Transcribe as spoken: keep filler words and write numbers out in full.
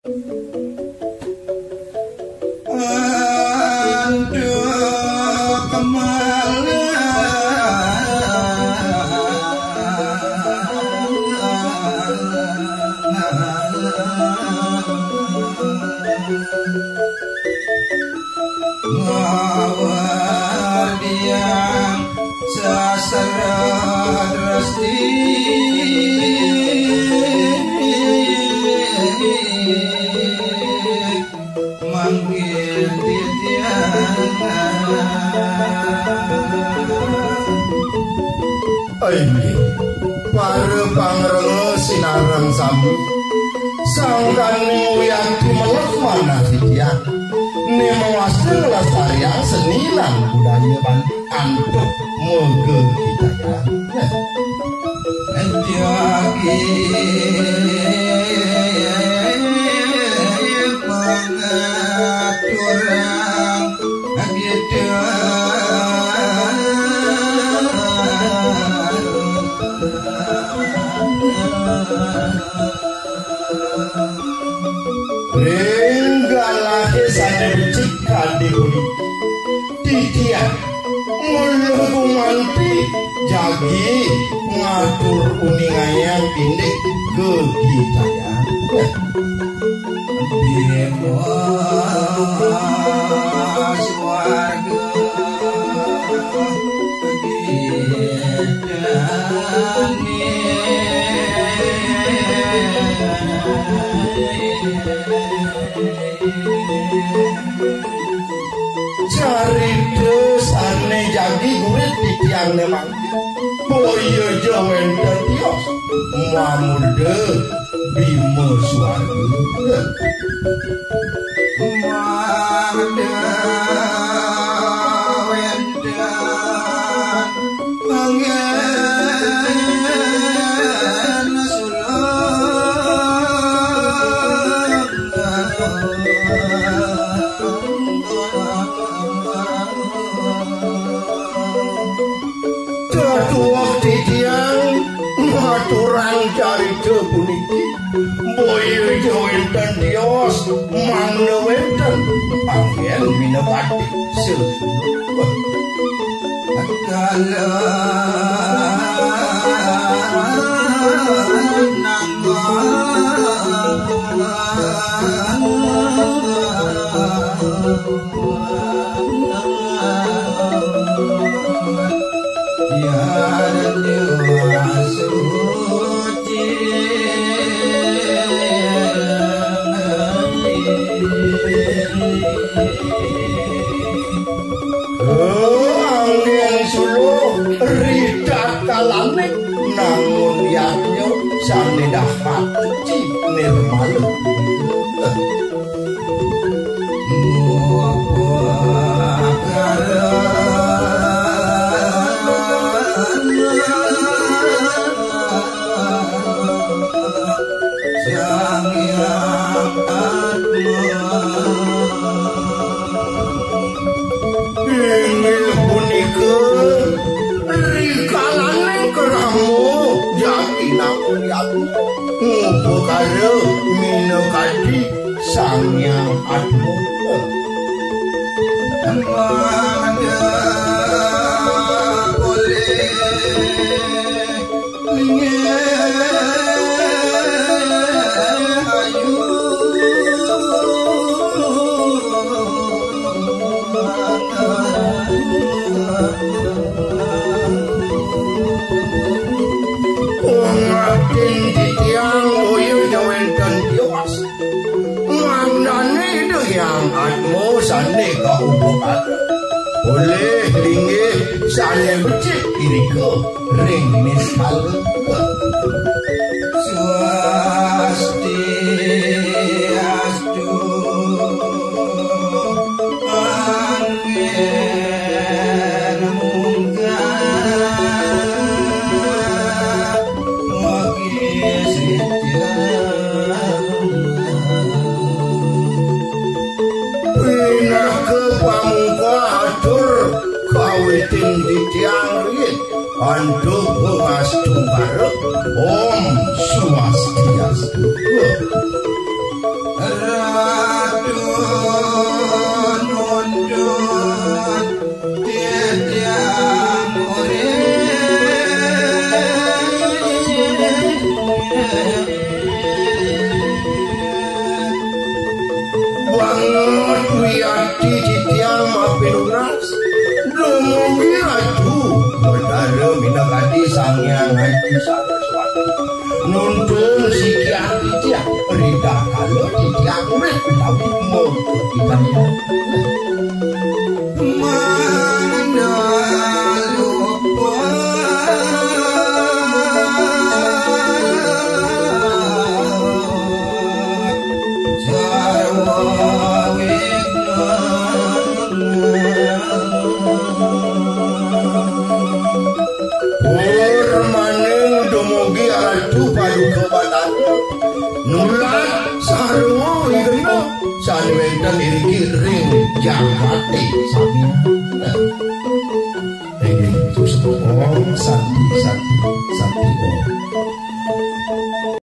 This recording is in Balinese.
Antuk kemalang. Ngawadiang sastra dresti. Manggih titiang. Inggih, para pangrenga sinareng sami. Sangkaning wiakti meleh manah titiang. Né mawasta nglestariang seni lan budaya Bali antuk magegitayan. Jagi pangaturang. Ring galahé sané becik kadi puniki, titiang nguluh gumanti jagi ngatur uningayang indik gegitayan. Bima swarga gedane. Carita sané jagi gurit titiang né mangkin. Boya ja wénten tios. Mamurda Bima Swarga. Mamurda wénten Anggén sulung. Tetuwuh titiang ngaturang carita puniki. Boya ja wénten tios, mangda wénten anggén minakadi sesunuh. Kala nanggon Anggén suluh ritatkalané nangun yadnya sané dahat suci nirmala. Sang Hyang Atma. Inggih punika rikalaning krama jagi nangun yadnya ngupakara minakadi Sang Hyang Atma. Mangda polih linggih ayu. Wong atin titiang boya ja wénten tios. Mangdané Ida Hyang Atma sané kaupakara. Polih linggih sané becik irika ring niskala. Swastiastu. Anggén munggah wagi sejam. Pinaka pamungkah atur kawitin titiang riin antuk pangastungkara. Om Swastiastu. Dumogi Ratu Betara minakadi Sang Hyang Aji Saraswati nuntun sikian titiang ridakala titiang urip utawi mangkatitiang. Purmaning dumugi Ratu Paduka Batara nulat sarwa igena sane wenten iriki ring jagate sami.